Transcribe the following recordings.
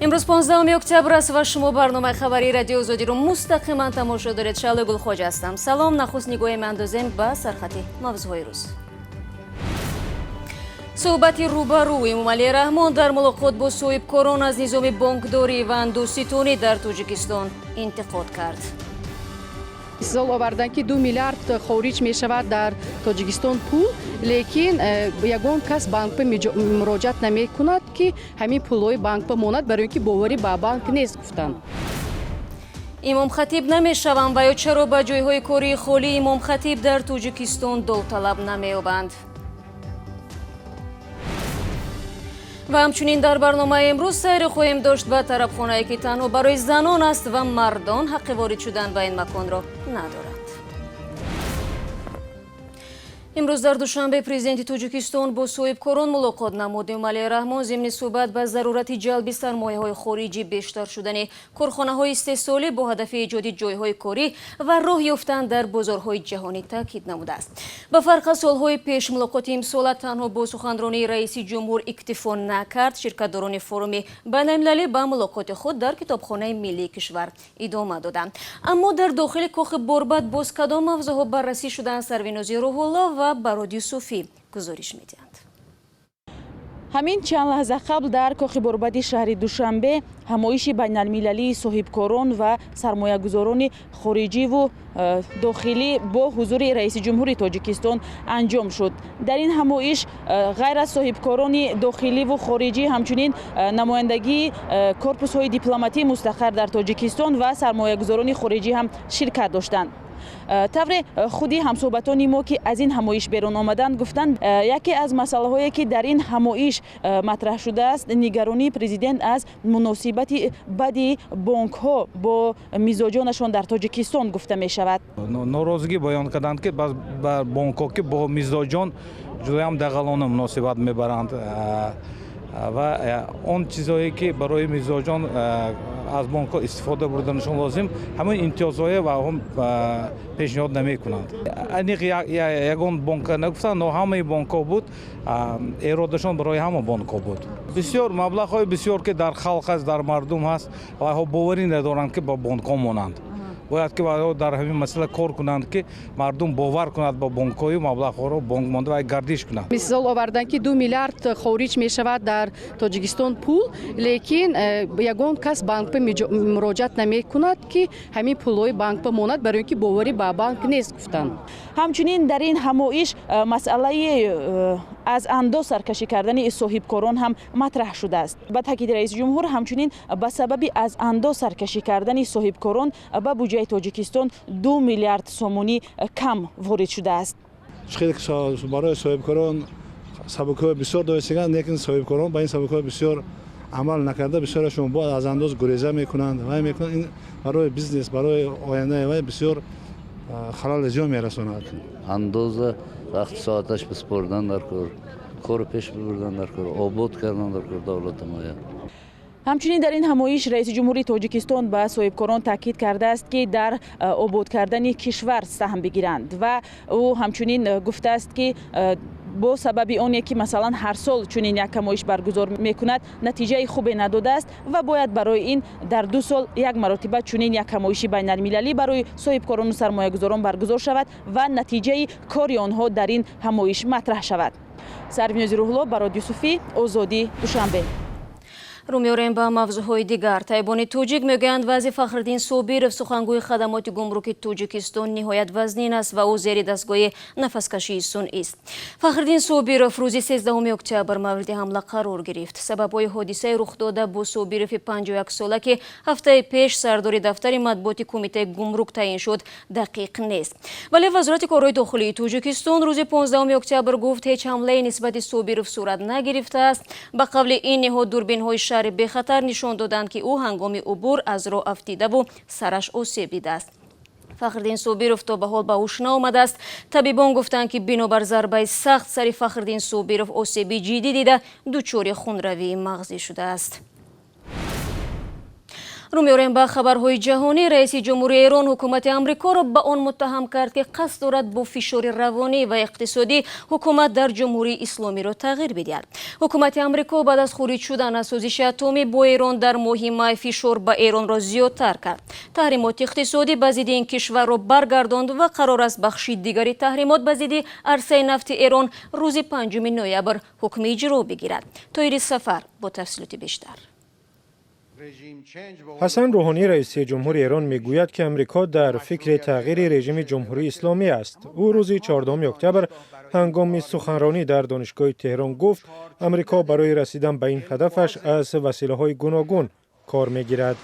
Имрӯз 15 октябр аст ва шумо барномаи хабарии Радиои Озодиро мустақиман тамошо доред. Шаҳло Гулхоҷа ҳастам. Салом. Нахуст нигоҳе меандозем ба сархати мавзӯъҳои рӯз. Суҳбати рӯбарӯ: Эмомалӣ Раҳмон дар мулоқот бо соҳибкорон аз низоми бонкдорӣ ва андозситонӣ дар Тоҷикистон интиқод кард. Мисол овардан, ки 2 миллиард хориҷ мешавад дар Тоҷикистон пул, лекин ягон кас банк ба муроҷиат намекунад, ки ҳамин пулҳои банк ба монад, барои ин ки боварӣ ба банк нест, гуфтанд. Имомхатиб намешавам ва ё чаро ба ҷойҳои кории холии имомхатиб дар Тоҷикистон довталаб намеёбанд? Ва ҳамчунин дар барномаи имрӯз сайре хоҳем дошт ба тарабхонае, ки танҳо барои занон аст ва мардон ҳаққи ворид шудан ба ин маконро надоранд. Имрӯз дар Душанбе президенти Тоҷикистон бо соҳибкорон мулоқот намуд. Эмомалӣ Раҳмон зимни суҳбат ба зарурати ҷалби сармояҳои хориҷӣ, бештар шудани корхонаҳои истеҳсолӣ бо ҳадафи эҷоди ҷойҳои корӣ ва роҳ ёфтан дар бозорҳои ҷаҳонӣ таъкид намудааст. Ба фарқ аз солҳои пеш, мулоқоти имсола танҳо бо суханронии раиси ҷумҳур иктифо накард. Ширкатдорони форуми байналмилалӣ ба мулоқоти худ дар Китобхонаи миллии кишвар идома доданд. Аммо дар дохили Кохи Борбад боз кадом мавзӯъҳо баррасӣ шуданд, Сарвинози Рӯҳулло ва Барод Юсуфӣ гузориш медиҳанд. Ҳамин чанд лаҳза қабл дар Кохи Борбади шаҳри Душанбе ҳамоиши байналмилалии соҳибкорон ва сармоягузорони хориҷиву дохилӣ бо ҳузури раиси ҷумҳури Тоҷикистон анҷом шуд. Дар ин ҳамоиш ғайр аз соҳибкорони дохиливу хориҷӣ, ҳамчунин намояндагии корпусҳои дипломатии мустақар дар Тоҷикистон ва сармоягузорони хориҷӣ ҳам ширкат доштанд. Тавре худи ҳамсӯҳбатони мо, ки аз ин ҳамоиш берун омаданд, гуфтанд, яке аз масъалаҳое, ки дар ин ҳамоиш матраҳ шудааст, нигаронии президент аз муносибати бади бонкҳо бо мизоҷонашон дар Тоҷикистон гуфта мешавад. Норозигӣ баён карданд, ки ба бонкҳо, ки бо мизоҷон ҷудоям дағалона муносибат мебаранд ва он чизҳое, ки барои мизоҷон аз бонкҳо истифода бурданашон лозим, ҳамин имтиёзҳое ва он пешниҳод намекунанд. Аниқ ягон бонка нагуфтанд, но ҳамаи бонкҳо буд, эродашон барои ҳама бонкҳо буд. Бисёр маблағҳои бисёр, ки дар халқ аст, дар мардум ҳаст, вайҳо боварӣ надоранд, ки ба бонкҳо монанд. Бояд ки вайҳо дар ҳамин масъала кор кунанд, ки мардум бовар кунад ба бонкҳою маблағҳоро бонк монда ва гардиш кунад. Мисол овардан, ки 2 миллиард хориҷ мешавад дар Тоҷикистон пул, лекин ягон кас банк ба муроҷиат намекунад, ки ҳамин пулҳои банк ба монад, барои ин ки боварӣ ба банк нест, гуфтанд. Ҳамчунин дар ин ҳамоиш масъалаи аз андоз саркашӣ кардани соҳибкорон ҳам матраҳ шудааст. Ба таъкиди раиси ҷумҳур, ҳамчунин ба сабаби аз андоз саркашӣ кардани соҳибкорон ба буҷаи Тоҷикистон 2 миллиард сомонӣ кам ворид шудааст. Хеле барои соҳибкорон сабукиҳои бисёр доистаганд, лекин соҳибкорон ба ин сабукиҳои бисёр амал накарда, бисёрашон бояд аз андоз гуреза мекунанд, вай мекунанд. Ин барои бизнес, барои ояндаи вай бисёр халали зиён мерасонад. Андоза вақти соаташ биспордан дар кор, кору пеш бибурдан дар кор, обод кардан дар кор давлата моя. Ҳамчунин дар ин ҳамоиш раиси ҷумҳури Тоҷикистон ба соҳибкорон таъкид кардааст, ки дар обод кардани кишвар саҳм бигиранд, ва ӯ ҳамчунин гуфтааст, ки бо сабаби оне ки, масалан, ҳар сол чунин як ҳамоиш баргузор мекунад, натиҷаи хубе надодааст ва бояд барои ин дар 2 сол як маротиба чунин як ҳамоиши байналмилалӣ барои соҳибкорону сармоягузорон баргузор шавад ва натиҷаи кори онҳо дар ин ҳамоиш матраҳ шавад. Сарвинози Рӯҳулло, Барод Юсуфӣ, Озодӣ, Душанбе. Рӯ меорем ба мавзӯъҳои дигар. Табибони тоҷик мегӯянд, вазъи Фахриддин Собиров, сухангӯи хадамоти гумруки Тоҷикистон, ниҳоят вазнин аст ва ӯ зери дастгоҳи нафаскашии сунъист. Фахриддин Собиров рӯзи 13 октябр мавриди ҳамла қарор гирифт. Сабабҳои ҳодисаи рухдода бо Собирови 51-сола, ки ҳафтаи пеш сардори дафтари матбуоти Кумитаи гумрук таъин шуд, дақиқ нест. Вале Вазорати корҳои дохилии Тоҷикистон рӯзи 15 октябр гуфт, ҳеҷ ҳамлае нисбати Собиров сурат нагирифтааст. Ба қавли ин ниҳод, дурбинҳои шаҳри бехатар нишон доданд, ки ӯ ҳангоми убур аз роҳ афтидаву сараш осеб дидааст. Фахриддин Собиров то ба ҳол ба ҳуш наомадааст. Табибон гуфтанд, ки бинобар зарбаи сахт сари Фахриддин Собиров осеби ҷиддӣ дида, дучори хунравии мағзӣ шудааст. Рӯ меорем ба хабарҳои ҷаҳонӣ. Раиси ҷумҳури Эрон ҳукумати Амрикоро ба он муттаҳам кард, ки қасд дорад бо фишори равонӣ ва иқтисодӣ ҳукумат дар Ҷумҳурии Исломиро тағйир бидиҳад. Ҳукумати Амрико баъд аз хориҷ шудан аз созиши атомӣ бо Эрон дар моҳи май фишор ба Эронро зиёдтар кард, таҳримоти иқтисодӣ ба зидди ин кишварро баргардонд ва қарор аст бахши дигари таҳримот ба зидди арсаи нафти Эрон рӯзи 5 ноябр ҳукми иҷро бигирад. Тоҳири Сафар бо тафсилоти бештар. Ҳасан Рӯҳонӣ, раиси ҷумҳури Эрон, мегӯяд, ки Амрико дар фикри тағйири режими Ҷумҳурии Исломӣ аст. Ӯ рӯзи 14 октябр ҳангоми суханронӣ дар Донишгоҳи Теҳрон гуфт, Амрико барои расидан ба ин ҳадафаш аз василаҳои гуногун кор мегирад.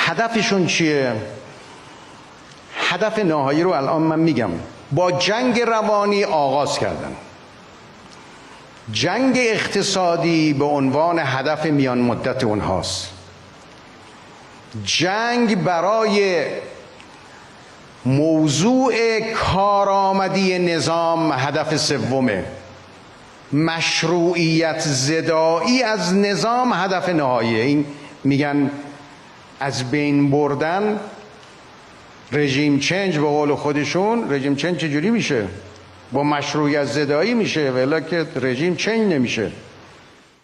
هدفشون چیه؟ هدف نهایی رو الان من میگم. با جنگ روانی آغاز کردن، جنگ اقتصادی به عنوان هدف میان مدت اونهاست، جنگ برای موضوع کارآمدی نظام هدف سومه، مشروعیت زدایی از نظام هدف نهاییه. این میگن از بین بردن، regime change، به قول خودشون regime change چجوری میشه؟ با مشروعیت زدایی میشه، ولی که regime change نمیشه.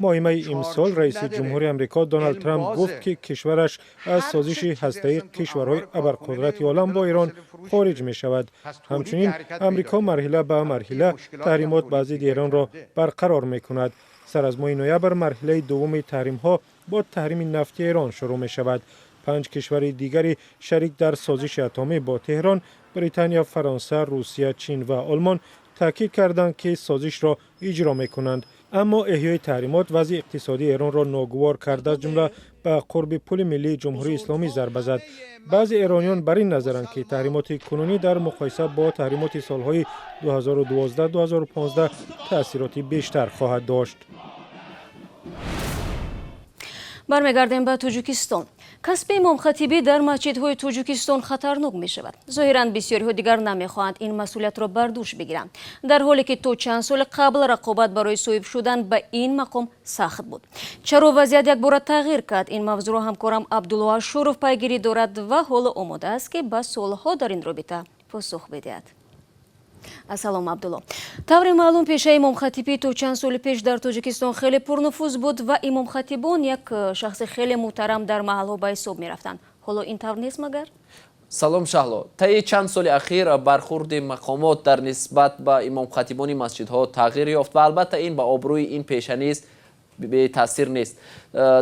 Моҳи майи имсол раиси ҷумҳури Амрико Доналд Трамп гуфт, ки кишвараш аз созиши ҳастаии кишварҳои абарқудрати олам бо Эрон хориҷ мешавад. Ҳамчунин Амрико марҳила ба марҳила таҳримот ба зидди Эронро барқарор мекунад. Сар аз моҳи ноябр марҳилаи дуввуми таҳримҳо бо таҳрими нафти Эрон шурӯъ мешавад. Панҷ кишвари дигари шарик дар созиши атомӣ бо Теҳрон, Британия, Фаронса, Русия, Чин ва Олмон, таъкид карданд, ки созишро иҷро мекунанд. Аммо эҳёи таҳримот вазъи иқтисодии Эронро ногувор кард, аз ҷумла ба қурби пули миллии Ҷумҳурии Исломӣ зарба зад. Баъзе эрониён бар ин назаранд, ки таҳримоти кунунӣ дар муқоиса бо таҳримоти солҳои 2012-2015 таъсироти бештар хоҳад дошт. Бармегардем ба Тоҷикистон. Касби имомхатибӣ дар масҷидҳои Тоҷикистон хатарнок мешавад. Зоҳиран, бисёриҳо дигар намехоҳанд ин масъулиятро бар дӯш бигиранд, дар ҳоле ки то чанд соли қабл рақобат барои соҳиб шудан ба ин мақом сахт буд. Чаро вазъият якбора тағйир кард? Ин мавзӯъро ҳамкорам Абдулло Ашуров пайгирӣ дорад ва ҳоло омода аст, ки ба суолҳо дар ин робита посух бидиҳад. Ассалом, Абдулло. Тавре маълум, пешаи имомхатибӣ то чанд соли пеш дар Тоҷикистон хеле пурнуфуз буд ва имомхатибон як шахси хеле муҳтарам дар маҳалҳо ба ҳисоб мерафтанд. Ҳоло ин тавр нест магар? Салом, Шаҳло. Таи чанд соли ахир бархурди мақомот дар нисбат ба имомхатибони масҷидҳо тағйир ёфт ва албатта ин ба обрӯи ин пеша низ бетаъсир нест.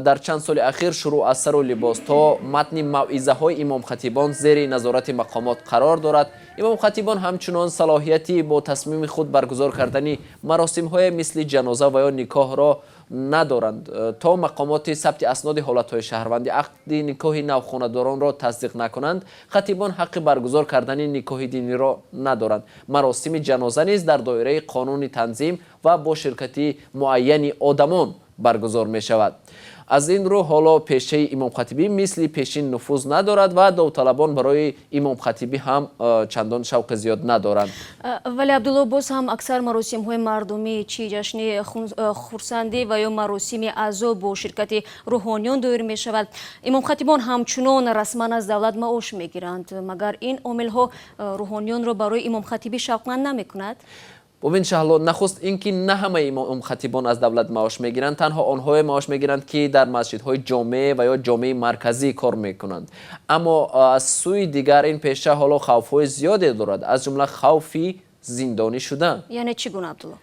Дар чанд соли ахир шурӯъ аз сару либос то матни мавъизаҳои имомхатибон зери назорати мақомот қарор дорад. Имомхатибон ҳамчунон салоҳияти бо тасмими худ баргузор кардани маросимҳое мисли ҷаноза ва ё никоҳро надоранд. То мақомоти сабти асноди ҳолатҳои шаҳрвандӣ ақди никоҳи навхонадоронро тасдиқ накунанд, хатибон ҳаққи баргузор кардани никоҳи диниро надоранд. Маросими ҷаноза низ дар доираи қонуни танзим ва бо ширкати муайяни одамон баргузор мешавад. Аз ин рӯ ҳоло пешаи имомхатибӣ мисли пешин нуфуз надорад ва довталабон барои имомхатибӣ ҳам чандон шавқи зиёд надоранд. Вале, Абдулло, боз ҳам аксар маросимҳои мардумӣ, чӣ ҷашни хурсандӣ ва ё маросими азо, бо ширкати рӯҳониён доир мешавад. Имомхатибон ҳамчунон расман аз давлат маош мегиранд. Магар ин омилҳо рӯҳониёнро барои имомхатибӣ шавқманд намекунад? Бубин, Шаҳло, нахуст ин ки на ҳамаи имомхатибон аз давлат маош мегиранд. Танҳо онҳое маош мегиранд, ки дар масҷидҳои ҷомеъ ва ё ҷомеи марказӣ кор мекунанд. Аммо аз сӯи дигар ин пеша ҳоло хавфҳои зиёде дорад, аз ҷумла хавфи зиндонӣ шудан. Яъне чӣ гуна, Абдулло?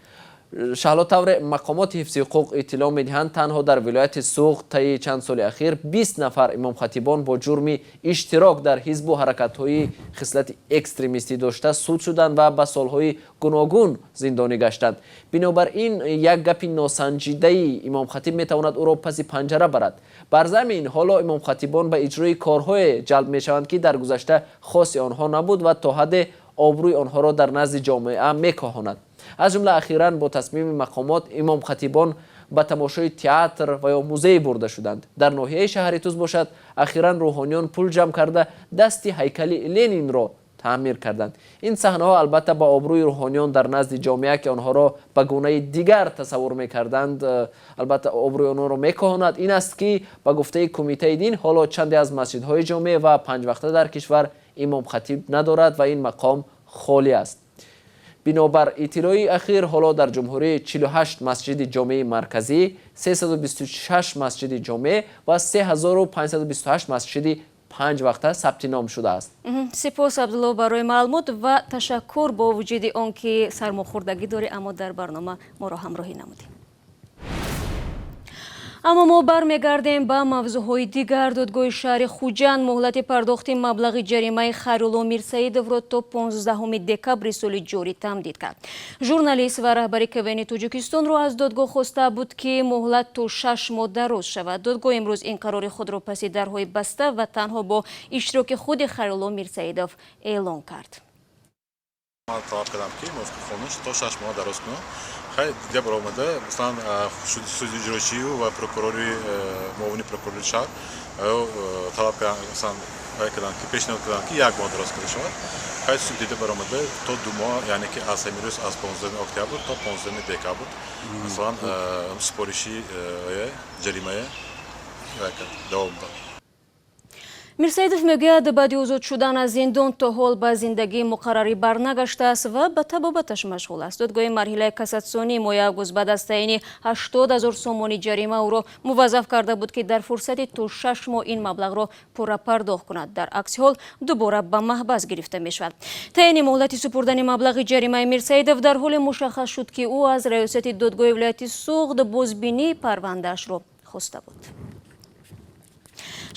Шаҳло, тавре мақомоти ҳифзи ҳуқуқ иттилоъ медиҳанд, танҳо дар вилояти Суғд таи чанд соли ахир 20 нафар имомхатибон бо ҷурми иштирок дар ҳизбу ҳаракатҳои хислати экстремистӣ дошта суд шуданд ва ба солҳои гуногун зиндонӣ гаштанд. Бинобар ин як гапи носанҷидаи имомхатиб метавонад ӯро паси панҷара барад. Бар замин ҳоло имомхатибон ба иҷрои корҳое ҷалб мешаванд, ки дар гузашта хоси онҳо набуд ва то ҳадде обрӯи онҳоро дар назди ҷомеа мекоҳонад. Аз ҷумла ахиран бо тасмими мақомот имомхатибон ба тамошои театр ва ё музей бурда шуданд. Дар ноҳияи шаҳри Туз бошад, ахиран рӯҳониён пул ҷамъ карда, дасти ҳайкали Ленинро Таъмир карданд. Ин саҳнаҳо албатта ба обрӯи рӯҳониён дар назди ҷомеа, ки онҳоро ба гунаи дигар тасаввур мекарданд, албатта обрӯи онҳоро мекоҳонад. Ин аст, ки ба гуфтаи кумитаи дин, ҳоло чанде аз масҷидҳои ҷомеъ ва панҷвақта дар кишвар имомхатиб надорад ва ин мақом холӣ аст. Бинобар иттилои ахир, ҳоло дар ҷумҳурӣ 48 масҷиди ҷомеи марказӣ, 326 масҷиди ҷомеъ ва 3528 масҷиди панҷ вақта сабти ном шудааст. Сипос, Абдулло, барои маълумот ва ташаккур, бо вуҷуди он ки сармохӯрдагӣ дорӣ, аммо дар барнома моро ҳамроҳӣ намудӣ. Аммо мо бармегардем ба мавзӯъҳои дигар. Додгоҳи шаҳри Хуҷанд муҳлати пардохти маблағи ҷаримаи Хайрулло Мирсаидовро то 15 декабри соли ҷорӣ тамдид кард. Журналист ва раҳбари КВНи Тоҷикистонро аз додгоҳ хоста буд, ки муҳлат то 6 моҳ дароз шавад. Додгоҳ имрӯз ин қарори худро паси дарҳои баста ва танҳо бо иштироки худи Хайрулло Мирсаидов эълон кард. Ман талаб кардам, ки мувофиқи қонун то 6 моҳ дароз кунам. Хай, дига баромада, масалан, суди иҷроичию ва прокурори, муовини прокурори шаҳр талаб карданд, масалан, вай карданд, ки пешниҳод карданд, ки як моҳ дароз карда шавад. Хай, суд дида баромада, то 2 моҳ, яъне ки аз ҳамин рӯз, аз 15 октябр то 15 декабр, масалан, супориши ҷаримая давом дод. Мирсаидов мегӯяд, баъди озод шудан аз зиндон то ҳол ба зиндагии муқаррарӣ барнагаштааст ва ба табобаташ машғул аст. Додгоҳи марҳилаи кассатсионӣ моҳи август баъд аз таъйини 80 000 сомонӣ ҷарима ӯро муваззаф карда буд, ки дар фурсати то 6 моҳ ин маблағро пурра пардохт кунад, дар акси ҳол дубора ба маҳбас гирифта мешавад. Таъйини муҳлати супурдани маблағи ҷаримаи Мирсаидов дар ҳоле мушаххас шуд, ки ӯ аз раёсати додгоҳи вилояти Суғд бозбинии парвандаашро хоста буд.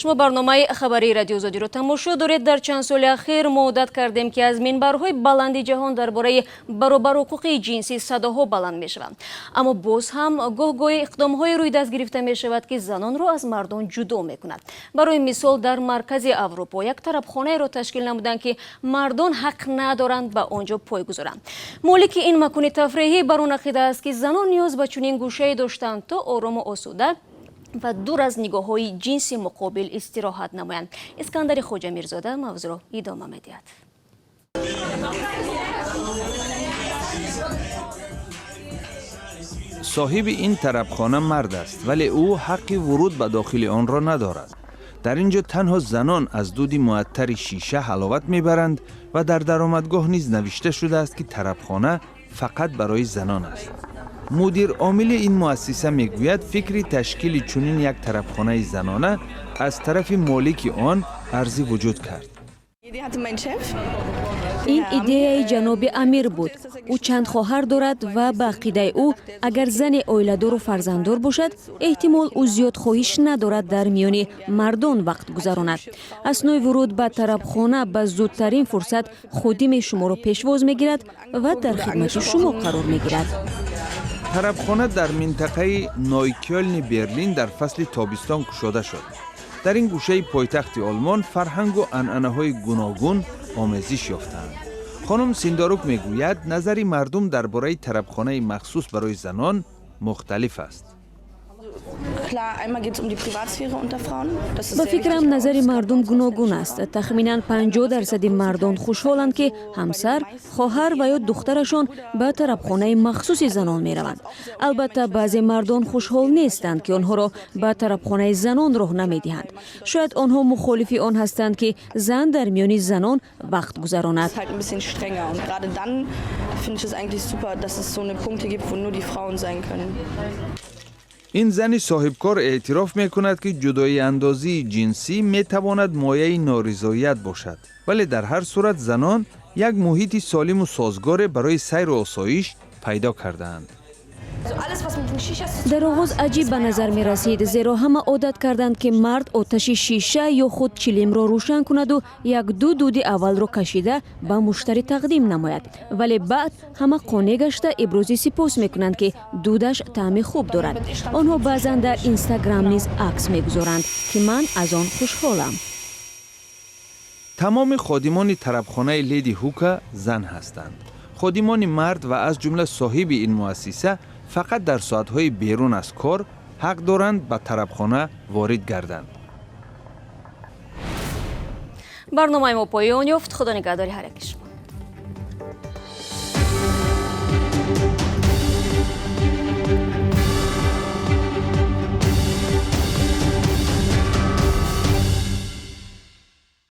Шумо барномаи хабарии Радиозодиро тамошо доред. Дар чанд соли ахир мо одат кардем, ки аз минбарҳои баланди ҷаҳон дар бораи баробарҳуқуқии ҷинсӣ садоҳо баланд мешаванд, аммо боз ҳам гоҳ-гоҳи иқдомҳое рӯи даст гирифта мешавад, ки занонро аз мардон ҷудо мекунад. Барои мисол, дар маркази Аврупо як тарабхонаеро ташкил намуданд, ки мардон ҳақ надоранд ба он ҷо пой гузоранд. Молики ин макони тафреҳӣ бар он ақида аст, ки занон ниёз ба чунин гӯшае доштанд, то орому осуда ва дур аз нигоҳҳои ҷинси муқобил истироҳат намоянд. Искандари Хоҷамирзода мавзӯъро идома медиҳад. Соҳиби ин тарабхона мард аст, вале ӯ ҳаққи вуруд ба дохили онро надорад. Дар ин ҷо танҳо занон аз дуди муаттари шиша ҳаловат мебаранд ва дар даромадгоҳ низ навишта шудааст, ки тарабхона фақат барои занон аст. Мудир омили ин муассиса мегӯяд, фикри ташкили чунин як тарабхонаи занона аз тарафи молики он арзи вуҷуд кард. Ин идеяи ҷаноби Амир буд. Ӯ чанд хоҳар дорад ва ба ақидаи ӯ, агар зане оиладору фарзанддор бошад, эҳтимол ӯ зиёд хоҳиш надорад дар миёни мардон вақт гузаронад. Аснои вуруд ба тарабхона ба зудтарин фурсат ходиме шуморо пешвоз мегирад ва дар хидмати шумо қарор мегирад. Тарабхона дар минтақаи Нойкёлни Берлин дар фасли тобистон кушода шуд. Дар ин гӯшаи пойтахти Олмон фарҳангу анъанаҳои гуногун омезиш ёфтаанд. Хонум Синдорук мегӯяд, назари мардум дар бораи тарабхонаи махсус барои занон мухталиф аст. Ба фикрам, назари мардум гуногун аст. Тахминан 50 дарсади мардон хушҳоланд, ки ҳамсар, хоҳар ва ё духтарашон ба тарабхонаи махсуси занон мераванд. Албатта, баъзе мардон хушҳол нестанд, ки онҳоро ба тарабхонаи занон роҳ намедиҳанд. Шояд онҳо мухолифи он ҳастанд, ки зан дар миёни занон вақт гузаронад. Finde ich es eigentlich super, dass es so eine Punkte gibt, wo nur die Frauen sein können. Ин зани соҳибкор эътироф мекунад, ки ҷудоиандозии ҷинсӣ метавонад мояи норизоият бошад, вале дар ҳар сурат занон як муҳити солиму созгоре барои сайру осоиш пайдо кардаанд. Дар оғоз аҷиб ба назар мерасид, зеро ҳама одат карданд, ки мард оташи шиша ё худ чилимро рӯшан кунаду як-ду дуди аввалро кашида ба муштарӣ тақдим намояд. Вале баъд ҳама қонеъ гашта, ибрози сипос мекунанд, ки дудаш таъми хуб дорад. Онҳо баъзан дар Инстаграм низ акс мегузоранд, ки ман аз он хушҳолам. Тамоми ходимони тарабхонаи Леди Ҳука зан ҳастанд. Ходимони мард ва аз ҷумла соҳиби ин муассиса фақат дар соатҳои берун аз кор ҳақ доранд ба тарабхона ворид гарданд. Барномаи мо поён ёфт. Худо нигаҳдори ҳар яки шумо.